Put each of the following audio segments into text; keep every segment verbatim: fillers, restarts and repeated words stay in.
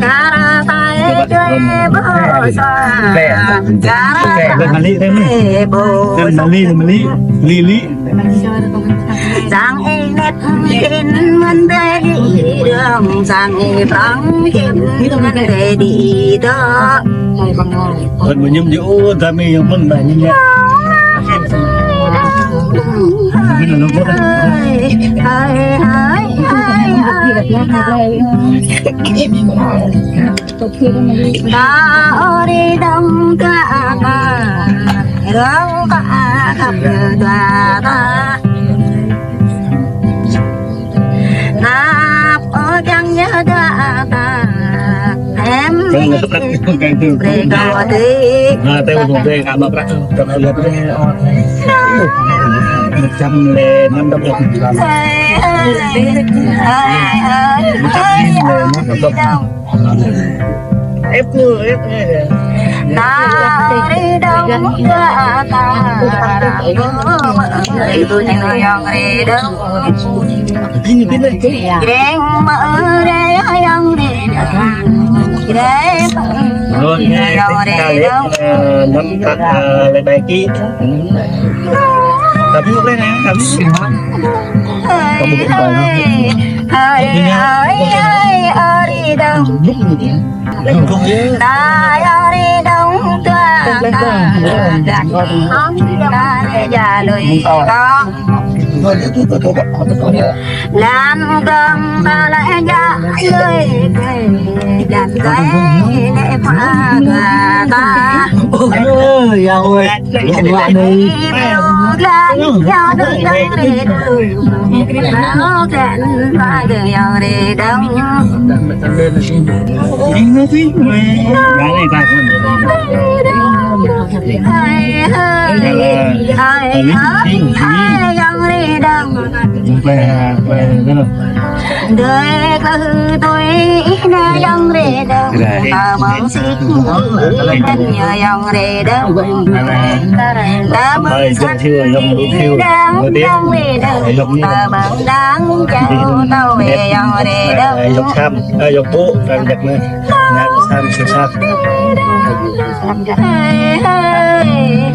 Kar tai čuê ƀô sa. Kar tai čuê ƀô sa. Meli, meli, meli, meli. Sang ih anet hĭn mơ̆n tơ đĭ dơ̆ng, sang ih prŏng hĭn mơ̆n tơ đĭ dơ̆ng. Ơn mơñum yơh, ơ, dami yang mơ̆n dah ni. Hai, hai, hai, hai, hai. Ta ơi ri dơ̆ng ta ta, dơ̆ng ta khăp ta ta. Năp ơ kiăng yơh ta ta, em ri kâo ti. Nă, tơ ƀu dŏ brơi, kâo mă prăk, tơ ƀu dŏ brơi. Một trăm lẻ năm đồng. Hai, hai, hai, hai, hai. Ép cứ, ép cứ. Ta ri dơ̆ng ta ta. Ri tu ñu yang ri dơ̆ng. Jreng mă rai yang ri dơ̆ng. Jreng. Rồi, nghe, yong ri dơ̆ng. Ờ, năm, ờ, lẻ bảy ký. Tapi oke nè, tapi hai, hai, hai, ơi, ri dơ̆ng. Hai, ơi, ri dơ̆ng, tua, ta, ta, ta, ja, đôi, con. Lăm gơ̆ng, ta, lĕ, ja, đôi, ja, đôi, lĕ, pha, ta, ta. Ơ, ya ơi. Dơi kơ tui ih nă yong ri dơ̆ng, ta mơ̆ng sik mơ̆ng tăn ñu yong ri dơ̆ng. Ta mơ̆ng sik dơ̆ng yong ri dơ̆ng, ta mơ̆ng đang jao tao yong ri dơ̆ng. Yong khăm, ơ, yong ƀu, đang jăk nă. Nă khăm, sik khăm. Hai, hai,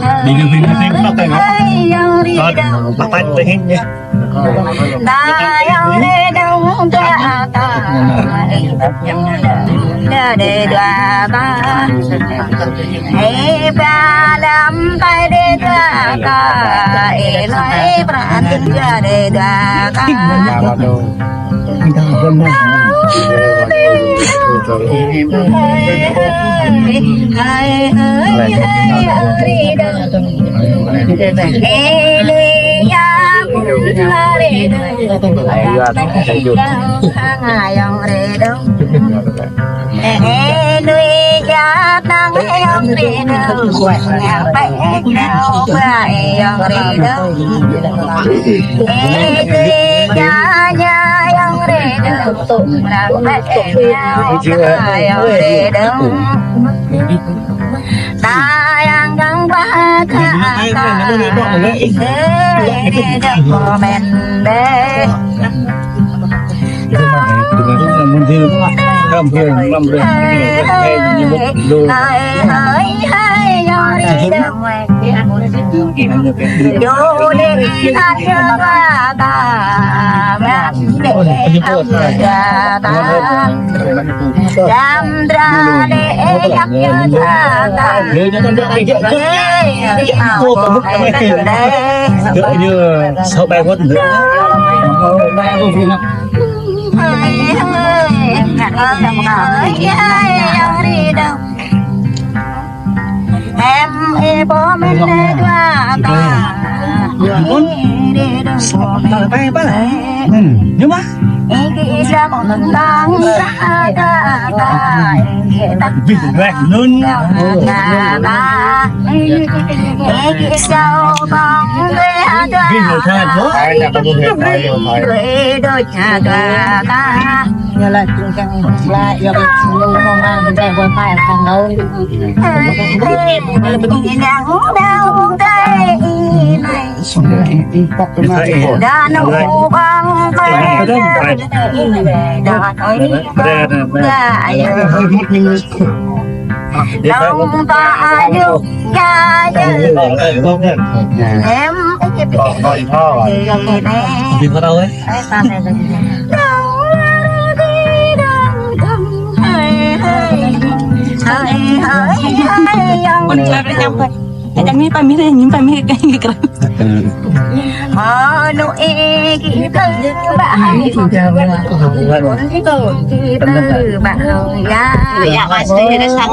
hai. Đi, đi, đi, đi, đi, bắt tay nó. Hai, yong ri dơ̆ng. Bắt tay, tay hên nhé. Ta yong ri dơ̆ng ta ta. Đa đê đoa ta. Ê ba lam tai đê đoa ta. Ê noi pran đa đê đoa ta. Hơi hơi hơi ri đa. Ê lui ya ri đa. Ê ya ri đa. Ê ya ri đa. Ê, ê, nui ja tăng ayong ri đa. Ngă pĕ ngă ba ayong ri đa. Ê, nui ja ña ayong ri đa. Ngă pĕ ngă ba ayong ri đa. Ta yang gang ba ka ta. Ê, ri đa kơ mĕn đe. Như sáu bài huấn nữa. Em ê bố mẹ nè đoa ta. Ê kì sa mong nâng tăng ta ta ta. Ê kì tăng ta ta. Ê kì sa mong nâng ta ta. Ê kì sa mong nâng ta ta. Ñu laĭ čung čang laĭ, yua kơ čung mơ̆ng mơ̆ng kơ dai ƀôn pai kơ ngâu. Đa nô băng pai. Đa nô băng pai. Dong ta aju ya ya. Em ê kì pi. Đi qua đâu ấy? Ê, đang nhím pa mí đây, nhím pa mí cái cái cái. Ơ, nô ê kì tơ bă hai. Kì tơ bă hai ya. Ya, pasti ada sang.